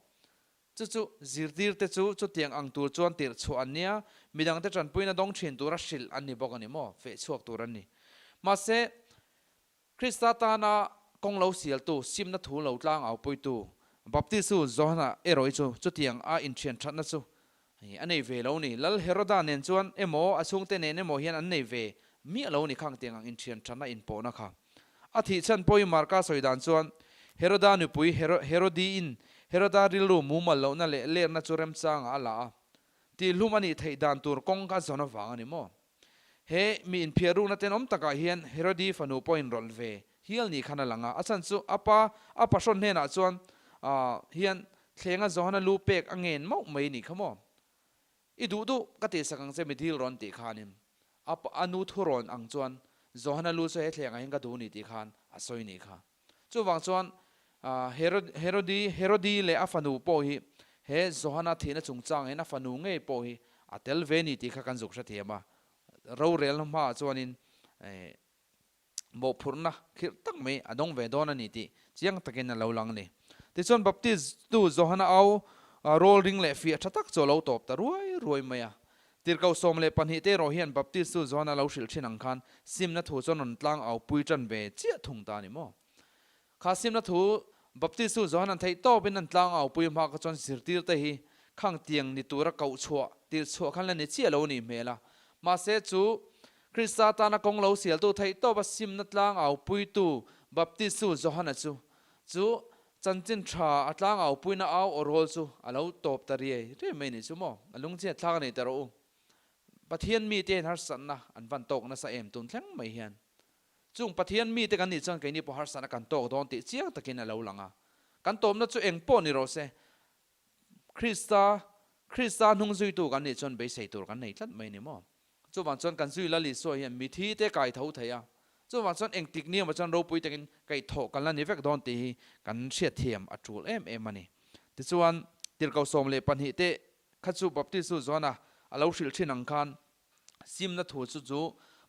Chu chu zirtirte chu chutiang ang tur chuan tirh chhuah an nia, midangte tanpuina dawng thin tura hrilh an ni bawk a ni maw? Feh chhuak tur an ni. Mahse, Krista tana kawng lo sialtu, simna thu lo tlang aupuitu, Baptistu Johana erawh hi chu chutiang a inthian thatna chu a nei ve lo ni. Lal Heroda nen chuan emaw, a chhungte nen emaw hian an nei ve miah lo ni khang tiang ang inthian thatna inpawhna kha. A thih chhan pawhin Marka sawi dan chuan Heroda nupui Herodiin Heroda rilru mumal lohna leh lerna chu remchangah a la a, tihhlum a nih theih dan tur kawng a zawn avang a ni maw? He mi inphiar rukna tenawm takah hian Herodi fanu pawhin rawlh ve hial ni khan a lang a, a chhan chu a pa a pahrawn hnenah chuan hian thlenga Johana lu pek a ngen mauh mai ni kha maw? I duh duh ka tihsak ang che mi dil rawn tih khanin a a nu thu rawn ang chuan Johana lu chu he thlengah hian ka duh ni tih khan a sawi ni kha. Chuvang chuan Herod Herodi Herodi leh a fanu pawh hi he Johana thihna chungchang hian a fanu ngei pawh hi a tel ve ni tih kha kan zuk hrethiam a. Rorelna hmaah chuanin mawhphurhna khirh tak mai a dawng ve dawn a ni tih chiang takin a lo lang a ni. Tichuan Baptist-tu Johana au rawl ring leh fiah tha tak chu a lo tawp ta ruai ruai mai a. Tirhkoh 12 te erawh hian Baptist-tu Johana lo hrilh thin ang khan simna thu chuan rawn tlang au pui tan ve chiah thung ta a ni maw? Kha simna thu Baptist-tu Johana'n theih tawpin an tlang au pui hma kha chuan zirtirte hi khang tiang ni tura koh chhuah tirh chhuah khan la ni chiah lo a nih hmel a. Mahse chu Krista tana kawng lo sialtu theih tawpa simna tlang au puitu Baptistu Johana chu chu chanchin tha a tlang au puina au aw rawl chu a lo tawp ta riai riai mai nih chu maw? A lungchhiat thlak a nei ta rawh u. Pathian mite hian harsatna an van tawk nasa em tun thleng mai hian. Chung Pathian mite kan nih chuan keini pawh harsatna kan tawk dawn tih chiang takin a lo lang a. Kan tawpna chu eng pawh ni rawh se, Krista, Krista hnung zuitu kan nih chuan beisei tur kan nei tlat mai ni maw? Chuvang chuan kan zui Lal Isua hian mithi te kai tho thei a, chuvang chuan engtik ni emaw chuan ropui takin kaihthawh kan la ni vek dawn tih hi kan hriatthiam a tul em em a ni. Tichuan, tirhkoh 12 te kha chu Baptistu Johana a lo hrilh thin ang khan simna thu chu chu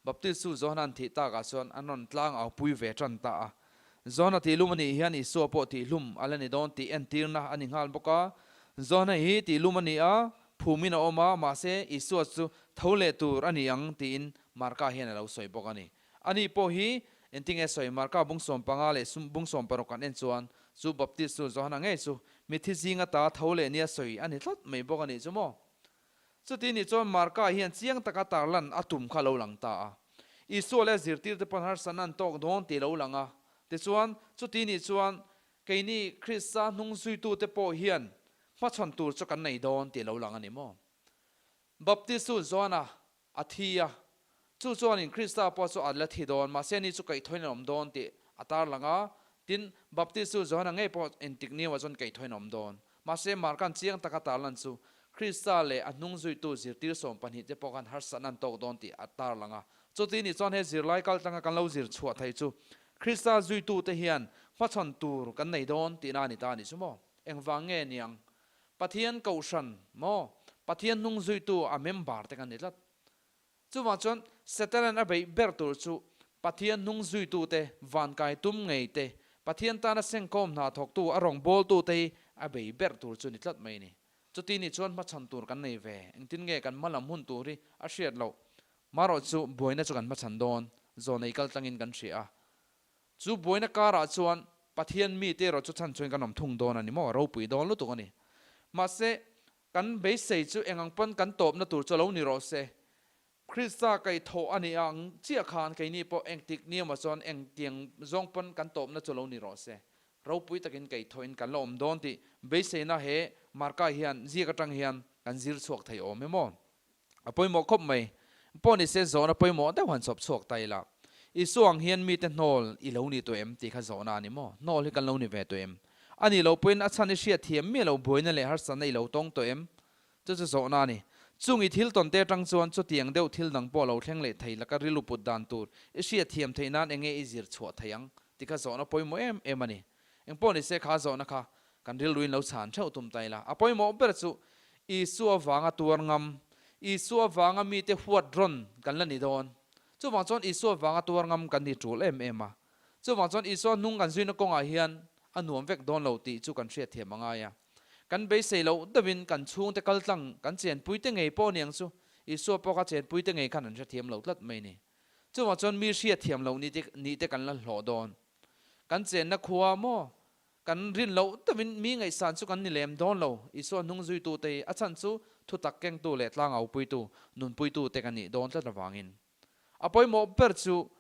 Baptistu Johana'n thih takah chuan an rawn tlang au pui ve tan ta a. Johana tihlum a nih hian Isua pawh tihlum a la ni dawn tih entirna a ni nghal bawk a. Johana hi tihlum a ni a, phumin a awm a, mahse Isua chu tho leh tur a ni ang tiin Marka hian a lo sawi bawk a ni. Ani pawh hi engtinge sawi Marka bung 15 leh bung 16 kan en chuan chu Baptistu Johana ngei chu mitthi zinga ta tho leh nia sawi a ni tlat mai bawk a nih chu maw? Chuti nih chuan Marka hian chiang taka tarlan a tum kha lo lang ta a. Isua leh a zirtirte pawn harsatna an tawk dawn tih lo lang a. Tichuan, chuti nih chuan keini Krista hnung zuitute pawh hian hmachhawn tur chu kan nei dawn tih lo lang a ni maw? Baptistu Johana a thi a, chu chuanin Krista pawh chu a la thi dawn, mahse ni chu kaihthawin an awm dawn tih a tarlang a. Tin, Baptistu Johana ngei pawh engtik niawah chuan kaihthawin a awm dawn. Mahse, Marka'n chiang taka tarlan chu Krista leh a hnung zuitu zirtir 12 te pawh khan harsatna an tawk dawn tih a tarlang a. Chuti nih chuan he zirlai kaltlanga kan lo zir chhuah thei chu Krista zuitute hian hmachhawn tur kan nei dawn tihna a ni ta a nih chu maw? Engvang nge niang? Pathian kohhran maw? Pathian hnung zuitu a member te kan ni tlat. Chuvang chuan Setanan a beih ber tur chu Pathian hnung zuitute, vankai tum ngei te, Pathian tana sengkawm hna thawktu a rawngbawltute hi a bei ber tur chu ni tlat mai a ni. Chuti nih chuan hmachhan tur kan nei ve. Engtin nge kan hmalam hun tur hi a hriat loh. Marawh chu buaina chu kan hmachhan dawn, zawnei kal tlangin kan hria a. Chu buaina karah chuan Pathian mite erawh chu chhan chuan kan awm thung dawn a ni maw? Ropui dawn lutuk a ni. Mahse, kan beisei chu eng ang pawn kan tawpna tur chu lo ni rawh se. Krista kaihthawh a nih ang chiah khan keini pawh engtik ni emaw chuan engtiang zawng pawn kan tawpna chu lo ni rawh se. Ropui takin kaihthawhin kan la awm dawn tih beiseina he Marka hian ziak atang hian kan zir chhuak thei awm em aw? A pawimawh khawp mai. Pawh ni se zawhna pawimawh deuh han chawp chhuak ta ila. Isua ang hian mite hnawl i lo ni tawh em tih kha zawhna a ni maw? Hnawl hi kan lo ni ve tawh em? A nih loh pawhin a chhan i hriat thiam miah lo buaina leh harsatna i lo tawng tawh em? Chu chu zawhna a ni. Chung i thil tawn te atang chuan chutiang deuh thil dang pawh lo thleng leh thei laka rilru put dan tur i hriat thiam theih nan enge i zir chhuah thei ang tih kha zawhna pawimawh em em a ni. Engpawh ni se kha zawhna kha kan rilruin lo chhan theuh tum ta ila. A pawimawh ber chu Isua vanga tuar ngam, Isua vanga mite huat rawn kan la ni dawn. Chuvang chuan Isua vanga tuar ngam kan ni tul em em a. Chuvang chuan Isua hnung kan zuina kawngah hian a nuam vek dawn lo tih chu kan hriatthiam a ngai a. Kan beisei loh deuhin kan chhungte kal tlang, kan chenpuite ngei pawh niang chu Isua pawh kha chenpuite ngei khan an hrethiam lo tlat mai ni. Chuvang chuan mi hriatthiam loh ni te kan la hlawh dawn. Kan chenna khua maw? Kan rin loh deuhin mi ngaihsan chu kan ni lem dawn lo. Isua hnung zuitute hi a chhan chu thutak kengtu leh tlangaupuitu, nunpuitute kan nih dawn tlat avangin. A pawimawh ber chu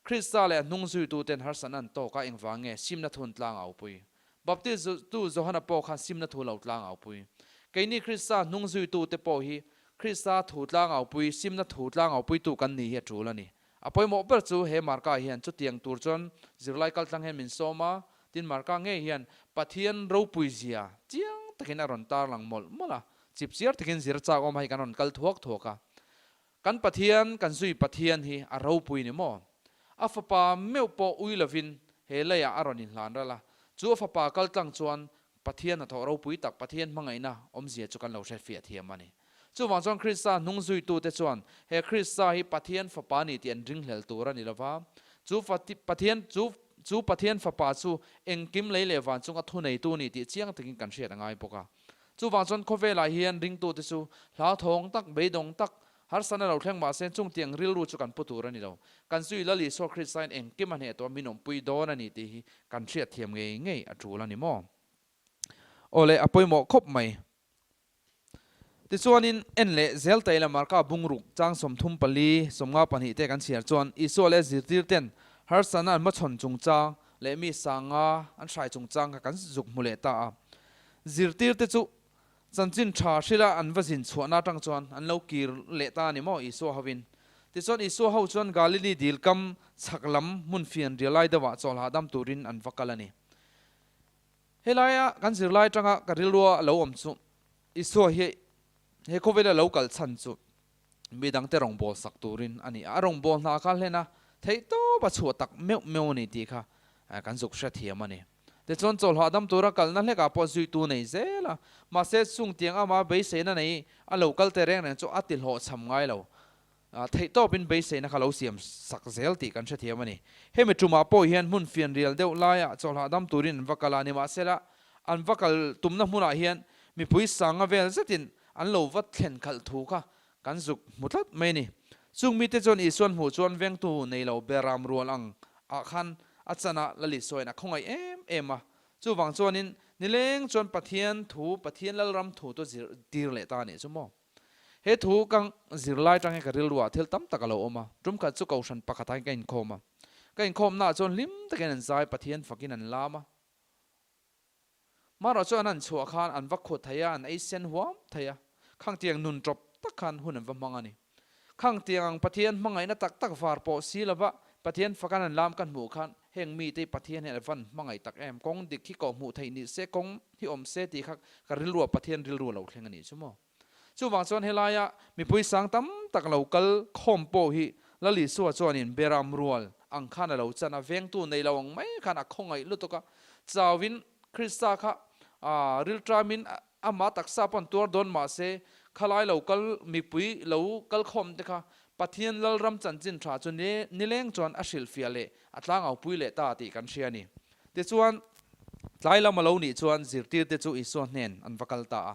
Krista leh a hnung zuituten harsatna an tawk a, engvang nge simna thu an tlangaupui? Baptist-tu Johana pawh khan simna thu lo tlangaupui. Keini Krista hnung zuitute pawh hi Krista thu tlangaupui, simna thu tlangaupuitu kan ni hi a tul a ni. A pawimawh ber chu he Marka hian chutiang tur chuan zirlai kaltlang hian min sawm a, tin Marka ngei hian Pathian ropui zia chiang takin a rawn tarlang mawlh mawlh a, chipchiar takin zir chak awm hei kan rawn kal thuak thuak a. Kan Pathian, kan zui Pathian hi a ropui ni maw? A fapa meuh pawh ui lovin he leiah a rawn inhlan ral a, chu a fapa kaltlang chuan Pathian hnathawh ropui tak, Pathian hmangaihna awmzia chu kan lo hrefiah thiam a ni. Chuvang chuan Krista hnung zuitute chuan he Krista hi Pathian fapa a ni tih an ringhlel tur a ni lova, chu Pathian chu chu Pathian fapa chu engkim lei leh van chunga thuneitu a ni tih chiang takin kan hriat a ngai bawk a. Chuvang chuan khawvelah hian ringtute chu hlauthawng tak, beidawng tak, harsatna lo thleng mahse chungtiang rilru chu kan pu tur a ni lo. Kan zui Lal Isua Kristain engkim a hneh tawh a min awmpui dawn a ni tih hi kan hriatthiam ngei ngei a tul a ni maw? Aw le, a pawimawh khawp mai. Tichuanin en leh zel ta ila Marka bungruk chang 34, 52 te kan chhiar chuan Isua leh zirtirten harsatna an hmachhawn chungchang leh mi sanga an hrai chungchang kha kan zuk hmu leh ta a. Zirtirte chu chanchin tha hrila an va zin chhuahna atang chuan an lo kir leh ta a ni maw Isua hovin. Tichuan Isua ho chuan Galili dil kam chhak lam hmun fian rial lai deuhah chawl hahdam turin an va kal a ni. Helaia kan zirlai atanga ka rilrua lo awm chu Isua hi he khawvela lo kal chhan chu midangte rawngbâwl sak turin a ni a. A rawngbâwl hna kha hlen a theih tawp a chhuah tak meuh meuh a ni tih kha kan zuk hrethiam a ni. Tichuan chawl hahdam tura kalna hlekah pawh zuitu nei zel a, mahse chungtiang ama beiseina nei a lo kal te reng reng chu a ti hlawhchham ngai lo. Theih tawpin beiseina kha lo siam sak zel tih kan hrethiam a ni. Hemi tumah pawh hian hmun fianrial deuh laiah chawl hahdam turin an va kal a, nimahsela an va kal tumna hmunah hian mipui sanga vel zetin an lo va thlen khalh thu kha kan zuk hmu tlat mai a ni. Chung mite chuan Isuan hmuh chuan vengtu nei lo Beram rual ang ah khan a chan a Lal Isuain a khawngaih em em a. Chuvang chuanin nileng chuan Pathian thu, Pathian Lalram thu chu zir tir leh ta a nih chu maw. He thu ka zirlai tang hian ka rilruah thil tam tak a lo awm a. Tum khat chu Kohhran pakhatah hian ka inkhawm a. Ka inkhawmnaah chuan hlim takin an zai, Pathian fakin an lam a. Marawh chu an han chhuah khan an va khut thei a, an ei sen huam thei a. Khangtiang nun tawp tak khan hun an va hmang a ni. Khangtiang ang Pathian hmangaihna tak tak var pawh si lova Pathian fakan an lam kan hmuh khan heng mite hi Pathian hian a van hmangaih tak em? Kawng dik hi kawh hmuh theih ni se, kawng hi awm se tih kha ka rilruah Pathian rilru a lo thleng a nih chu maw. Chuvang chuan helaia mipui sang tam tak lo kal khawm pawh hi Lal Isua chuanin Beram rual ang khan a lo chan a, vengtu nei lo ang mai khan a khawngaih lutuk a, chauin Krista kha rilṭamin amah taksa pawh an tuar dawn mahse khalai lo kal mipui lo kal khawm te kha Pathian Lalram chanchin tha chu nileng chuan a hrilhfiah leh a tlangaupui leh ta tih kan hria a ni. Tichuan. Tlai lam a lo nih chuan zirtirte chu Isua hnen an va kal ta a.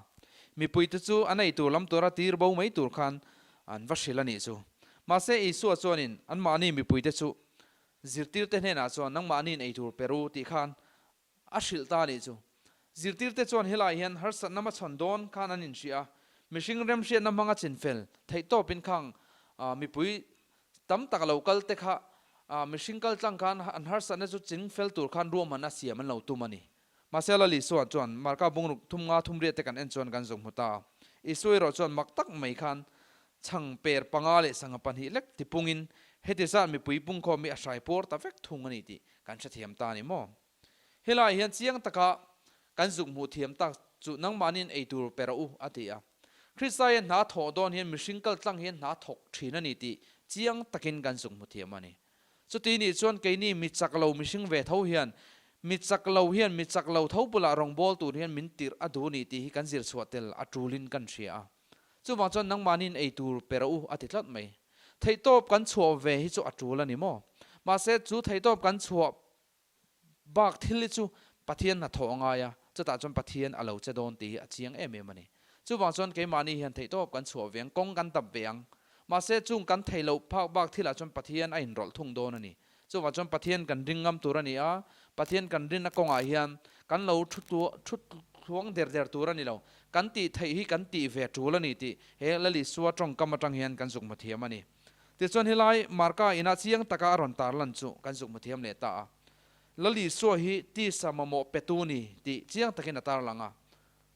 Mipuite chu an ei tur lam tura tir bo mai tur khan an va hrilh a nih chu. Mahse Isua chuanin anmahni mipuite chu zirtirte hnenah chuan nangmahniin ei tur pe ru tih khan a hrilh ta a nih chu. Zirtirte chuan helai hian harsatna hmachhawn dawn khan an inhria a, mihring remhriatna hmanga chinfel theihtawpin khang mipui tam tak a lo kal te kha mihring kal tlang khan an harsatna chu chingfel tur khan ruahmanna siam an lo tum a ni. Mahse Lal Isua chuan Marka bungruk thum nga thum riat te kan en chuan kan zuk hmu ta a. Isua erawh chuan mak tak mai khan chhang per panga leh sangha pahnih lek tipungin heti zat mipui pungkhawm hi a hrai puar ta vek thung a ni tih kan hrethiam ta a ni maw? Helaiah hian chiang taka kan zuk hmuh thiam tak chu nangmahniin ei tur pe rawh u, a ti a. Krista hian hna thawh dawn hian mihring kal tlang hian hna thawk thin a ni tih chiang takin kan zuk hmu thiam a ni. Chuti nih chuan keini mi chak lo mihring ve tho hian mi chak lo hian mi chak lo tho bulah rawngbâwl tur hian min tirh a duh ni tih hi kan zir chhuah tel a ṭulin kan hria a. Chuvang chuan nangmahniin ei tur pe rawh u, a ti tlat mai. Theihtawp kan chhuah ve hi chu a ṭul a ni maw? Mahse chu theihtawp kan chhuah Bak thil hi chu Pathian hnathawh a ngai a, chutah chuan Pathian a lo che dawn tih hi a chiang em em a ni. Chuvang chuan keimahni hian theihtawp kan chhuah ve ang, kawng kan dap ve ang. Mahse chung kan thei loh phak bak thilah chuan Pathian a inrawlh thung dawn a ni. Chuvang chuan Pathian kan ring ngam tur a ni a, Pathian kan rinna kawngah hian kan lo thu thu thluang der der tur a ni lo. Kan tih theih hi kan tih ve tul a ni tih he Lalisua tawngkam atang hian kan zuk hmu thiam a ni. Tichuan helai Marka inah chiang taka a rawn tarlan chu kan zuk hmu thiam leh ta a. Lal Isua hi tisa mamawh petu ni tih chiang takin a tarlang a.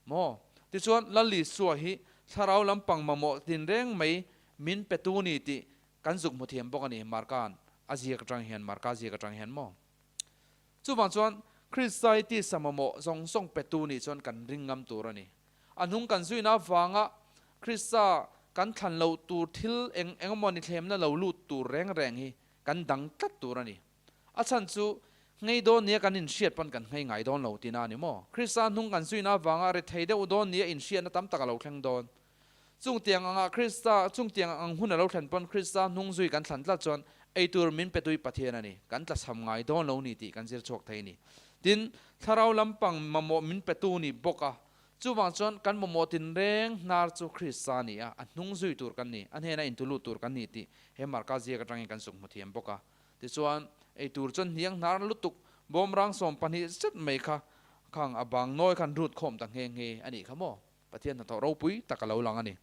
Maw? Tichuan Lal Isua hi thlarau lampang mamawh tinreng mai min petu ni tih kan zuk hmu thiam bawk a ni Marka'n a ziak atang hian, Marka ziak atang hian maw? Chuvang chuan Krista hi tisa mamawh zawng zawng petu nih chuan kan ring ngam tur a ni. A hnung kan zuina avanga Krista kan thlan loh tur thil eng eng emaw ni thlemna lo lut tur reng reng hi kan dang tlat tur a ni. A chhan chu nghei dawn nia kan inhriat pawn kan nghei ngai dawn lo tihna a ni maw? Krista hnung kan zuina avanga rethei deuh dawn nia inhriatna tam tak a lo thleng dawn. Chung tiang anga Krista, chung tiang ang hun a lo thlen pawn Krista hnung zui kan thlan tlat chuan eitur min pe tui Pathian a ni, kan tlachham ngai dawn lo ni tih kan zir chhuak thei a ni. Tin, thlarau lampang mamawh min petu ni bawk a, chuvang chuan kan mamawh tinreng hnar chu Krista a ni a, a hnung zui tur kan ni, a hnena intu lut tur kan ni tih he Marka ziak atangin kan zuk hmu thiam bawk a. Tichuan, eitur chuan hniang hnar lutuk bawmrang 12 zet mai kha khang a bang nawi khan rut khawm ta nghe nghe a nih kha maw? Pathian hnathawh ropui tak a lo lang a ni.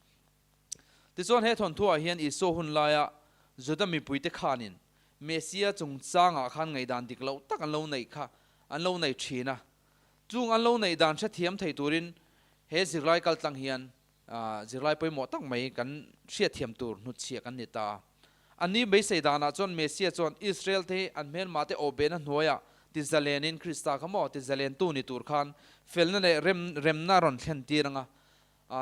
Tichuan he thawnthuah hian Isua hun laia Juda mipuite khanin Messia chungchangah khan ngaihdan dik loh tak an lo neih kha an lo nei thin a. Chung an lo neih dan hrethiam thei turin he zirlai kaltlang hian zirlai pawimawh tak mai kan hriatthiam tur hnutchhiah kan ni ta a. Anni beisei danah chuan Messia chuan Israel te hi an hmelmahte awhbehna hnuaiah tizalenin Krista kha maw tizalentu ni tur khan felna leh rem remna a rawn thlen tir ang a.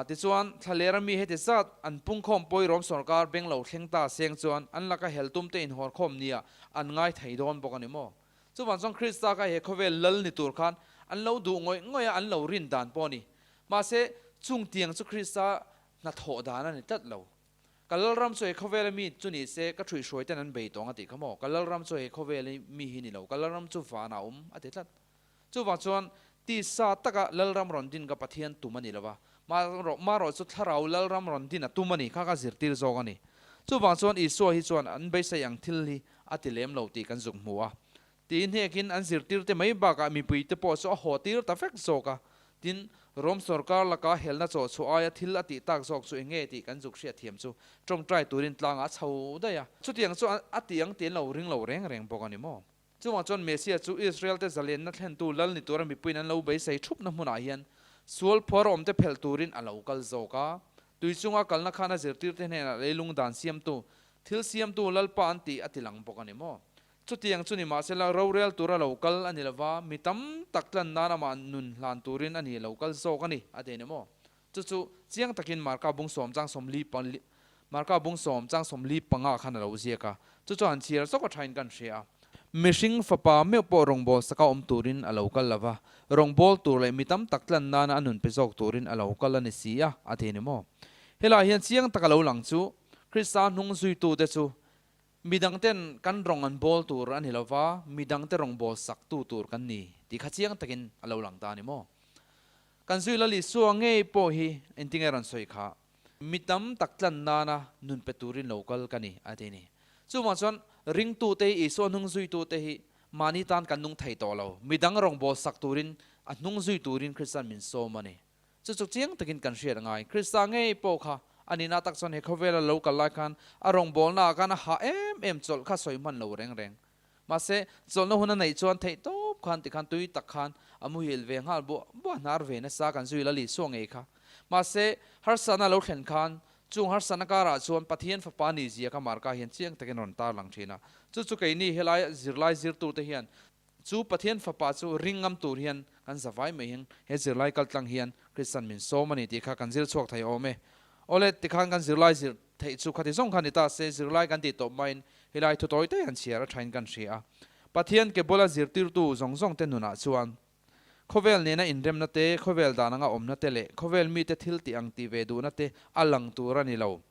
Tichuan, thlalera mi heti zat an pungkhawm pawi rawm sawrkar beng lo thleng ta seng chuan an laka hel tum te inhawrkhawm nia an ngai thei dawn bawk a ni maw? Chuvang chuan Krista kha he khawvel lal ni tur khan an lo duh ngawih ngawih a, an lo rin dan pawh a ni. Mahse, chung tiang chu Krista hnathawh dan a ni tlat lo. Ka Lalram chu he khawvela mi chu ni se, ka ṭhuihhruai ten an bei tawng a tih kha maw? Ka Lalram chu he khawvela mi hi ni lo, ka Lalram chu vanah a awm a ti tlat. Chuvang chuan tisa taka Lalram rawn din ka Pathian tum a ni lo va, marawh chu thlarau Lalram rawn din a tum a ni kha ka zirtir zawk a ni. Chuvang chuan Isua hi chuan an beisei ang thil hi a ti lem lo tih kan zuk hmu a. Tiin hnekin an zirtirte mai bakah mipuite pawh chu a haw tir ta vek zawk a. Tin, Rom sorkar laka helna chaw chhuah aia thil a tih tak zawk chu eng nge tih kan zuk hriat thiam chu tawngtai turin tlangah a chho daih a. Chutiang chu a ti ang tih an lo ring lo reng reng bawk a ni maw? Chuvang chuan Messia chu Israel-te zalenna thlentu lal ni tura mipuiin an lo beisei thupna hmunah hian sual phuar awmte phelh turin a lo kal zawk a. Tui chunga kalna khan a zirtirte hnenah leilung dan siamtu, thil siamtu Lalpa an tih a ti lang bawk a ni maw? Chutiang chu ni mahsela rorel tura lo kal a ni lova, mi tam tak tlan nan amah nun hlan turin a ni lo kal zawk a ni, a ti a ni maw? Chu chu chiang takin Marka bung sawm chang sawmli Marka bung sawm chang sawmli panga khan a lo ziak a, chu chuan chhiar zawk a thain kan hria a. Mihring fapa meuh pawh rawngbâwl saka awm turin a lo kal lova, rawngbâwl tur leh mi tam tak tlan nana a nun pe zawk turin a lo kal a ni si a, a ti a ni maw? Helaiah hian chiang taka lo lang chu Krista hnung zuitute chu. Midangten kan rawng an bawl tur a ni lo va, midangte rawng bawl sak tu tur kan ni tih kha chiang takin a lo lang ta a ni maw? Kan zui Lal Isua ngei pawh hi engtinge rawn sawi kha? Mi tam tak tlan nana nun pe turin lo kal ka ni a ti ni. Chuvang chuan ringtute hi Isua hnung zuitute hi mahni tan kan nung thei tawh lo. Midang rawng bawl sak turin a hnung zui turin Kristian min sawm a ni. Chu chu chiang takin kan hriat a ngai. Krista ngei pawh kha a nihna tak chuan he khawvela lo kal lai khan a rawngbawlnaah khan a hah em em chawlh kha sawi hman lo reng reng. Mahse, chawlhna hun a neih chuan theih tawp khan tikhan tui tak khan a muhil ve nghal buah buah hnar ve nasa kan zui la Isua ngei kha. Mahse, harsatna lo thlen khan chung harsatna karah chuan Pathian Fapa ni zia kha Marka hian chiang takin a rawn tarlang thin a. Chu chu keini helai zirlai zirtute hian Chu Pathian Fapa chu ring ngam tur hian kan zavai mai hian he zirlai kaltlang hian Kristian min sawm a ni tih kha kan zir chhuak thei awm e. Awle, tikhan kan zirlai zir theih chu khati zawng kha ni ta se, zirlai kan tih tawp maiin helai thu tawi te han chhiar a thain kan hria a. Pathian ke bula zirtirtu zawng zawng te nunah chuan khawvel nena inremna te, khawvel dan anga awmna te leh khawvel mite thil tih ang tih ve duhna te a lang tur a ni lo.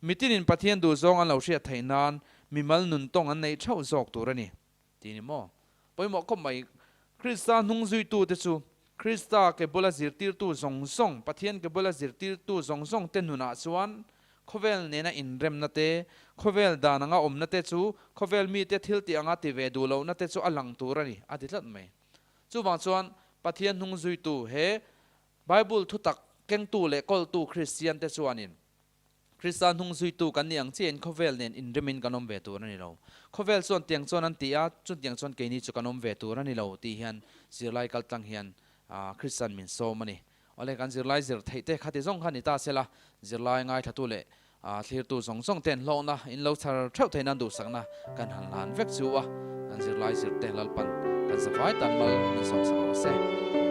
Mitinin Pathian duhzawng an lo hriat theih nan mimal nun tawng an neih theuh zawk tur a ni. Ti ni maw? Pawimawh khawp mai. Krista hnung zuitute chu Krista ke bula zirtirtu zawng zawng, Pathian ke bula zirtirtu zawng zawng te nunah chuan khawvel nena inremna te, khawvel dan anga awmna te chu khawvel mite thil tih anga ti ve duh lohna te chu a lang tur a ni, a ti tlat mai. Chuvang chuan Pathian hnung zuitu he Bible thutak kengtu leh kawltu Kristian te chuanin Krista hnung zuitu kan ni ang chiahin khawvel nen inremin kan awm ve tur a ni lo. Khawvel chuan tiang chuan an ti a, chutiang chuan keini chu kan awm ve tur a ni lo tih hian zirlai kaltlang hian Kristian min sawm a ni. Awle kan zirlai zir theih te khati zawng kha ni ta sela, zirlai ngaithlatu leh thlirtu zawng zawng ten hlawkna in lo chhar theuh theih nan duhsakna kan han hlan vek chu a, kan zirlai zir te Lalpan kan zavai tan mal min sawmsak rawh se.